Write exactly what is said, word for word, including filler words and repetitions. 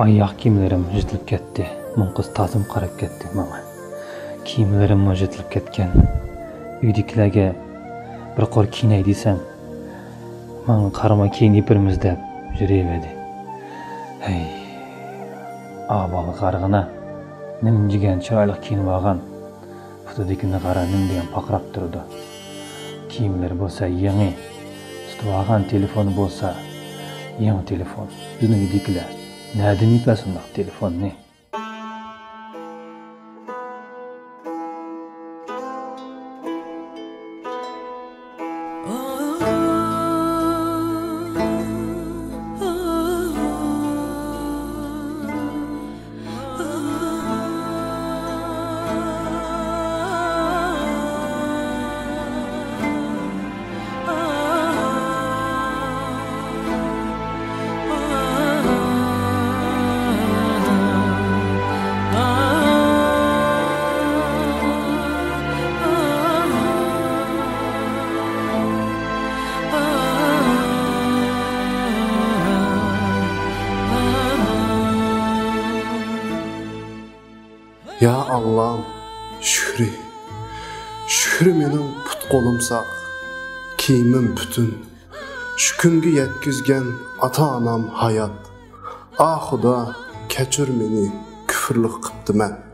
ئاياغ كىيىملىرىم يىرتىلىپ كەتتى. مۇڭقىز تازىم قاراپ كەتتى ماڭا. كىيىملىرىممۇ يىرتىلىپ كەتكەن. ئۆيدىكىلەرگە بىر قۇر كىيىنەي دېسەم، ماڭا قارىما، كېيىن يېپىرمىز دەپ يۈرۈۋەردى. ھەي، ئابال غارغىنا، نېمە دېگەن چىرايلىق كىيىنىۋالغان. پۇتىدىكى نىغارا نېمە دېگەن پارقىراپ تۇرىدۇ. كىيىملىرى بولسا يېڭى، تۇتۇۋالغان تېلېفونى بولسا يېڭى تېلېفون. بىزنىڭ ئۆيدىكىلەر نەدىن يېپىلسۇنداق تېلېفوننى؟ يا ئاللام، شۈكرى، شۈكرى مېنىڭ پۇت-قولۇم ساق، كىيىمىم پۈتۈن. شۇ كۈنگە يەتكۈزگەن ئاتا-ئانام ھايات. ئا خۇدا، كەچۈر مېنى، كۈفرلۈك قىپتىمەن.